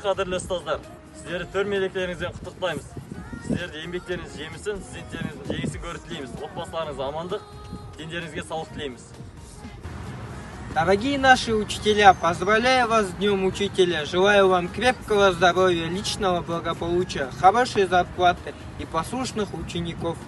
Қадірлі ұстаздар, сіздерді төл мерекелеріңізбен құттықтаймыз. Сіздерді еңбектеріңіз жемісін, студенттеріңіздің жеңісін көріп тілейміз. Отбасыларыңызға амандық, дендеріңізге саулық тілейміз. Дорогие наши учителя, поздравляю вас с Днем Учителя. Желаю вам крепкого здоровья, личного благополучия, хорошей зарплаты и послушных учеников.